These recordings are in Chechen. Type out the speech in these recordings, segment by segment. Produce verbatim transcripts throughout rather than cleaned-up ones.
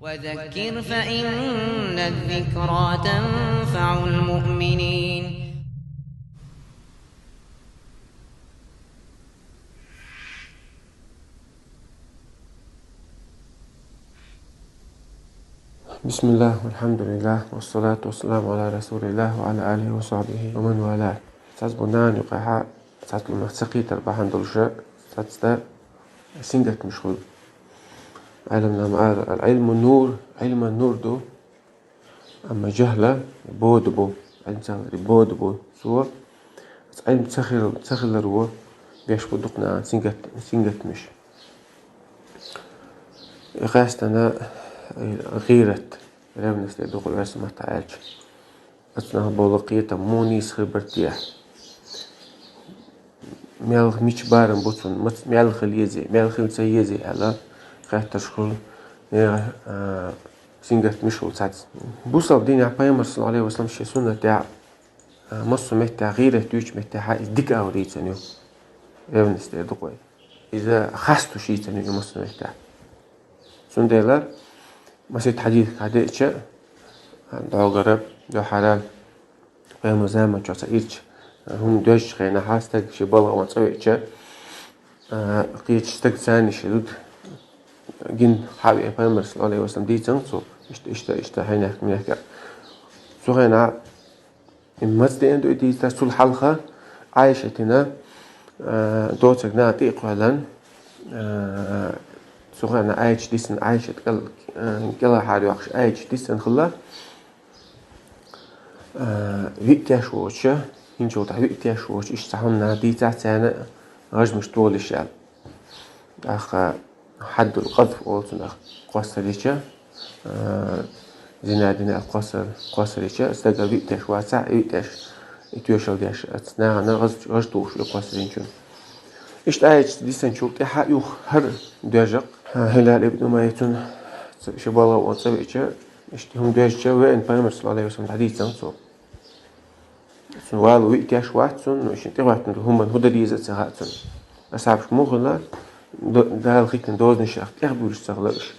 وذكر فإن الذكرى تنفع المؤمنين. بسم الله والحمد لله والصلاة والسلام على رسول الله وعلى آله وصحبه ومن والاه. Цхьацца бу нана юкъехьа, цхьацца бу нах ца кхетар бахьан долуша, цхьацца да сингаттамаш хуьлу. Ӏилман нама ала: «Ал-Ӏилму нур», Ӏилма нур ду, амма жахӀла бода бу, Ӏилма ца хилар бода бу. Цо, Ӏилма ца хил-, ца хиларо беш бу дукха нахана сингат-, сингаттамаш. И къаьстина, э, гӀийрат, ревность дукха верса маттахь аьлча. Ацу нах болу кхетам муха нийса хир бара те. Мел мича барам бу цунна, мац-, мел хила еза, мел хила ца еза аьлла, хеттарш хуьлу, нехан, а, сингаттамаш хуьлу цхьацца. Бусалба динехь Пайхамар, саллаллаху Ӏалайхи ва саллам, шен суннатехь, а, массо а меттехь, гӀийрат дуьйцучу меттехь, иза дика агӀор йийцина ю. Ревность дер ду-кх вай. Иза хастуш йийцина ю массо а меттехь. Цундела масийтта хьадисехь деъча, дӀогара, дуьххьара, Пайхамар заман чохь цхьа ирча, хӀума доьжначу хенахь, стаг шен балха ван цӀа веъча, а, кхечу стаг царна шен зуда гина хьа а веъна, Пайхамар, саллаллаху Ӏалайхи ва саллам, дийцина цо, иштта, иштта, иштта, хьайнехк, минехк. Цу хенахь и маца деана ду и дийцар, цул хьалха Ӏайшатина, а, доцург нана тӀе а кхоьллина, а, цу хенахь аяташ дисина, Ӏайшат кӀел-, а, кӀелхьара йоккхуш аяташ дисина хилла. А, виъ теш воцуша, хӀинцул тӀаьхьа виъ теш воцуша, иштта цхьа хӀума нана дийцахь царна, гӀажмаш толуш аьлла. ТӀаккха хьаддул къазф олу цунах, кхоссар йича, а, зина дина аьлла кхоссар, кхоссар йича, стага виъ теш вацахь, и виъ теш и тоьшалла деш, оцу нахана гӀаж-, гӀаж тухуш ю кхоссар йинчунна. Иштта аяташ дисинчул тӀаьхьа юха хӀара доьжна-кх, а, Хилал ибн Умайя цунна шен балха ван цӀа веъча, иштта хӀума доьжнача веана Пайхамар, саллаллаху Ӏалайхи ва саллам, дӀадийцина цо. Цунна вала виъ теш вац цунна, но шен тӀехӀоьттина долу хӀуманна хӀун дан деза а ца хаьа цунна. Асхьабашка муха хилла, до-, Дала хӀиттина дозанашах тӀехбуьйлуш ца хилла уьш.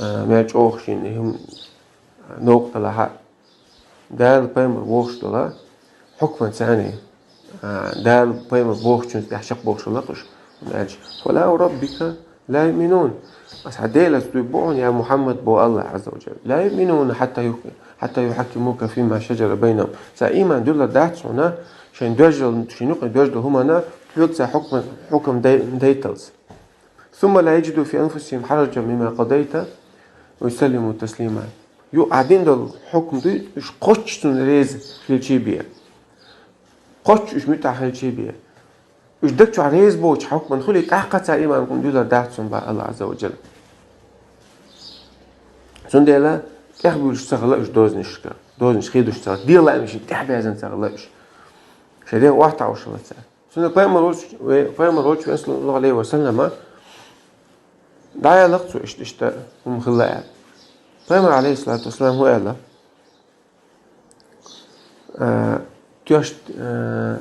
А, мел чӀогӀа шена и хӀума новкъа далахь а, Дала, Пайхамар бохуш долу хьукман царна, а, Дала, Пайхамар бохучуьнца тӀехь чекхбохуш хилла-кх уьш, хӀунда аьлча: «Фала ва раббика ла юъминун». Ас хьан Делаца дуй боху, я Мухьаммад, боху Аллах Ӏазза ва Джалла. «Ла юъминуна хьатта юх-, хьатта юхьаккимука фима шаджара байнахум». Цара ийман дуьллур дац хьуна, шайн доьжна долу, шайн юкъе доьжна долу хӀуманна хьоьга цара хьукма-, хьукам дай-, дайталц. «Сумма ла яджиду фи анфусихим хьараджан мимма къадайта ва юсаллиму таслима». Юха ахь дина долу хьукма дуй, уьш кхоччуш цунна реза хилчий бен. Кхоччуш уьш муьтӀахь хилчий бен. Уьш даг чохь реза боцучу хьукманна хуьлий, тӀаккха цара ийман гун дуьллур дац цунна, боху Аллах Ӏазза ва Джалла. Цундела тӀехбуьйлуш ца хилла уьш дозанашка, дозанаш хедуш ца хилла, дела лаамашна тӀехь безна ца хилла уьш. Шайн дегӀ охьатаӀуш хилла цара. Цундела Пайхамар волчу, ве-, Пайхамар волчу вен, саллаллаху Ӏалайхи ва саллама, дӀааьлла-кх цо иштта, иштта хӀума хилла аьлла. Пайхамар, Ӏалайхиссалату вассалам, хӀун аьлла? А, тоьшта, а,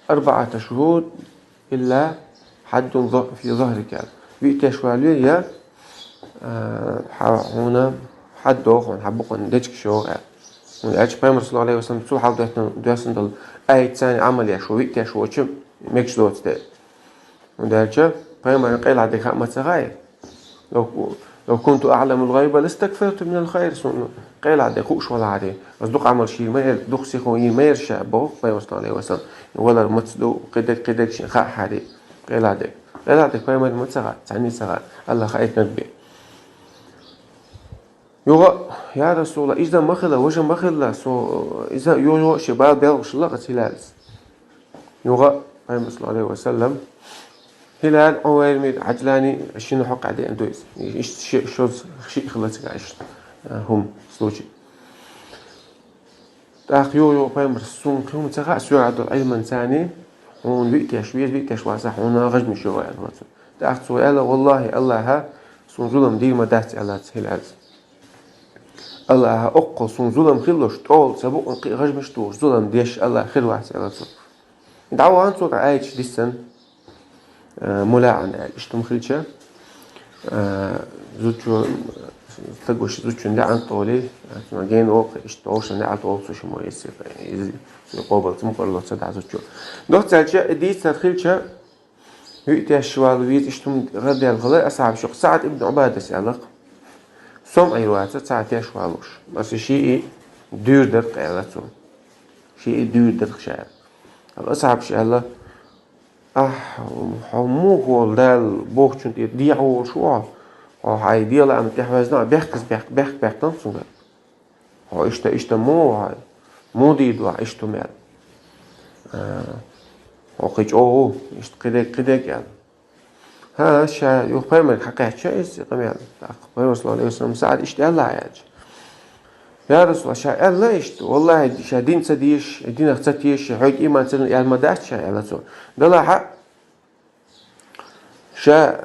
«арбаӀата шухӀуд илла хьаддун за-, фи захрика». Виъ теш валаве я, а, хьа-, хьуна хьад догӀу, хьуна хьан букъана дечигаш йогӀу аьлла. ХӀунда аьлча Пайхамар, саллаллаху Ӏалайхи ва саллам, цул хьалха доьттина, доьссина долу аятца Ӏамал еш ву, виъ теш воцчу мегаш доцу дела. ХӀунда аьлча Пайхамарна къайлагӀа дерг хаа ма ца хаьа. «Лав, лав кунту аӀламул гӀайба ластакфарту минал хайр». Суна къайлагӀа дерг хууш валахьарий, ас дукха Ӏамалш йийр ма яра, дукха сихо йийр ма яра ша, боху Пайхамар, саллаллаху Ӏалайхи ва саллам. Валар маца ду, кхидерг, кхидерг шена хаахьарий, къайлагӀа дерг. КъайлагӀа дерг Пайхамарна ма ца хаьа, цхьанне а ца хаьа, Аллах хаийтинарг бен. Юха: «Я Расулаллах, иза ма хила, важа ма хила, со, иза юха-юха шен бала белхаш лакъаца хилалц». Юха Пайхамар, саллаллаху Ӏалайхи ва саллам: «Хилал, Ӏуваймир, Ӏаджлани, шина хьокъехь деана ду иза». Иштта ши-, шозза шиъ хилла цигахь иштта, а, хӀума, случай. ТӀаккха юха-юха Пайхамар: «Суна кхин хӀума ца хаьа, соьгахь долу Ӏилманца, хьуна виъ теш веза, виъ теш вацахь, хьуна гӀажмаш йогӀу», аьлла цо. ТӀаккха цо аьлла: «Валлахи, Аллаха, суна зулам дийр ма дац», аьлла цо хилалц. «Аллаха, оккхул суна зулам хилалуш, тӀолу сан букъана кхин а гӀажмаш тухуш зулам деш Аллах хир вац», аьлла цо. ДӀавахана цо, тӀаккха аяташ диссина, а, мулаӀана аьлла, иштта хӀума хилча, а, зудчо, Стаг вуш зудчун лаьӀант долий, цунах гена воккха, иштта вовшашта лаьӀант долу цу шиммо, если иза къобалца мукъарло ца дахь зудчо. Доцца аьлча, и дийцар хилча, юй теш вала веза иштта хӀума гӀардаьлла хилла асхьабашка. СаӀд ибн Ӏубадас аьлла-кх: со-м Ӏийр вац цхьа теш валуш, аса шиъ дуьйр дара-кх, аьлла цо. Шиъ дуьйр дара-кх ша. Асхьабаша аьлла: «Ахь, хьо муха волу Дала бохучун тӀера дехьа волуш ву хьо? Хьо хьайн дегӀан лаамна тӀехь ваьзна, бехказа бехк-, бехк-бехк дан цуьнгара. Хьо иштта, иштта муха ву хьо? Муха дийр ду хьо иштта хӀума?» А, хьо кхин чӀогӀа ву, иштта кхидерг, кхидерг аьлла. ХӀа, ша юха пайхамарга хьакхаьчча иза къамел. ТӀаккха пайхамар, саллаллаху Ӏалайхи ва саллам, СаӀд иштта аьлла аьлча: «Я Расулаллах, ша аьлла иштта, валлахӀи, ша дин ца дезаш, динах ца тешаш, хьоьга ийман ца дина аьлла ма дац ша», аьлла цо. Делахь а, ша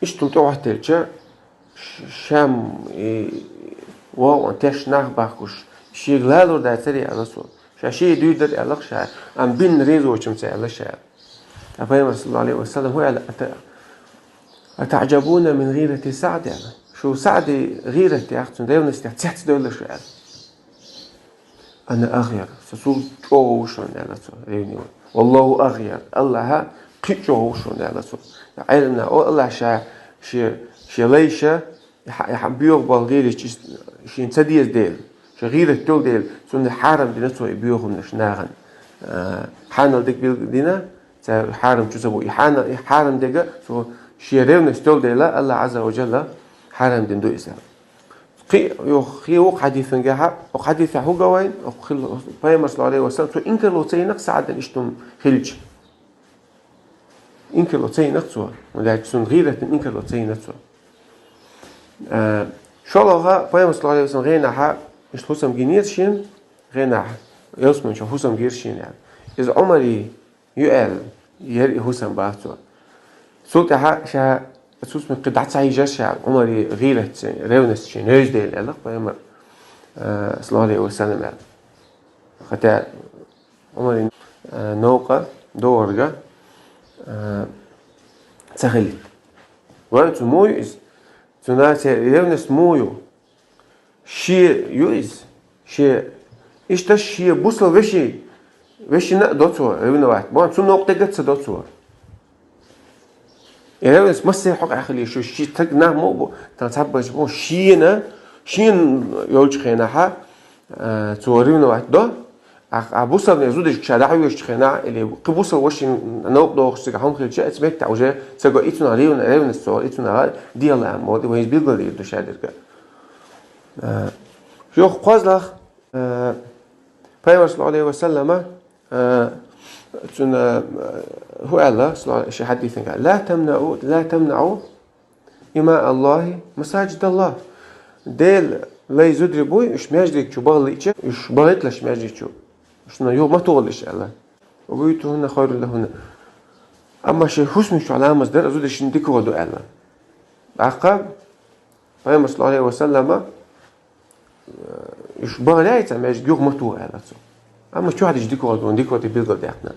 иштта хӀума тӀехӀоттаелча, ш-, ша-м и воккхана теш нах бахкуш, шега лалур дацара, аьлла цо. Ша шиъ дуьйр дара аьлла-кх ша, амма бинна реза воцчунна ца аьлла ша. Ткъа пайхамар, саллаллаху Ӏалайхи ва саллам, хӀун аьлла: «Ата-, атаӀжабуна мин гӀирати СаӀд?» аьлла. Шу СаӀдан гӀиратех, цуьнан ревностех цецдевлла шу аьлла. «Ана агӀйар, со цул чӀогӀа ву шуна», аьлла цо, ревнивый. «ВаллахӀу агӀйар, АллахӀ кхин а чӀогӀа ву шуна», аьлла цо. Ӏеламнаха олу, АллахӀа ша, шен, шен лайша, и хьа-, и хьа-, боьха болу гӀират шена ца деза дела, шен гӀират йолу дела, цунна хьарам дина цо и боьха хӀуманаш нахана. А, хьанал дерг билгалдина, цара хьарам чу ца бу. И хьана-, и хьарам дерг цо шен ревность йолу дела, АллахӀа Ӏазза ва Жалла хьарам дина ду иза. Кхин а, юха, кхин а вукху хьадисангахь, оцу хьадисехь хӀун го вайна, оцу хила-, пайхамар, саллаллаху Ӏалайхи ва саллам, цо инкарло ца йина-кх СаӀдан иштта хӀума хилча. Инкарло ца йина-кх цо. ХӀунда аьлча цуьнан гӀиратан инкарло ца йина цо. Э, шолгӀа пайхамар, саллаллаху Ӏалайхи ва саллам, гӀенахь иштта хӀусам гинера шена, гӀенахь ялсамани чохь хӀусам гира шена аьлла. Иза Ӏумаре ю аьлла, яра и хӀусам бах цо. Цул тӀаьхьа ша цуьнца кхин дӀа ца хьийжира ша, Ӏумаран гӀират, ревность шена невза дела аьлла-кх пайхамар, э, саллаллаху Ӏалайхи ва саллам, аьлла. Хотя Ӏумаран, э, новкъа догӀург, э, ца хилийта. Вайн цу муй иза, цуьнан церан ревность муй ю? Шен ю иза. Шен, иштта шен бусалба вешин, вешина а до цо ревновать. Боху, цу новкъа дерг а ца до цо. И ревность массеран хьокъехь хилийта шу, ши стаг нах ма бу, тхан цхьаббанча бу, шена, шена йолчу хенахь, а, цо ревновать до. А, а бусалба зудчуьнга ша дӀахьоьжучу хенахь, или кхин бусалба вешин новкъа догӀуш цигахь хӀума хилча, оцу меттехь уже ца го, и цунах ревно-, ревность цо, и цунах дегӀан лаам ма ду, вайна иза билгалдийр ду ша дерг а. А, юха кхозлагӀа, а, пайхамар, саллаллаху Ӏалайхи ва саллама, а, цуьнан, а, хӀун аьлла, салла-, шен хьадисангахь: «Ла тамнаӀу, ла тамнаӀу имаӀ АллахӀи масаджид АллахӀ». Делан лай зударий буй, уьш маьждиг чу бахала лиъча, уьш бахийталаш маьждиг чу. Уьш шуна юха ма тухалаш аьлла. «Ва буютухӀунна хайрун лахӀунна». Амма шайн хӀусамаш чохь ламаз дар зударшна дика хӀума ду аьлла. ТӀаккха пайхамар, саллаллаху Ӏалайхи ва саллама, уьш бахале а, цхьа маьждиг юха ма туха аьлла цо. Амма чохь дича дика хӀума ду, дика хӀума ду билгалдаьккхина.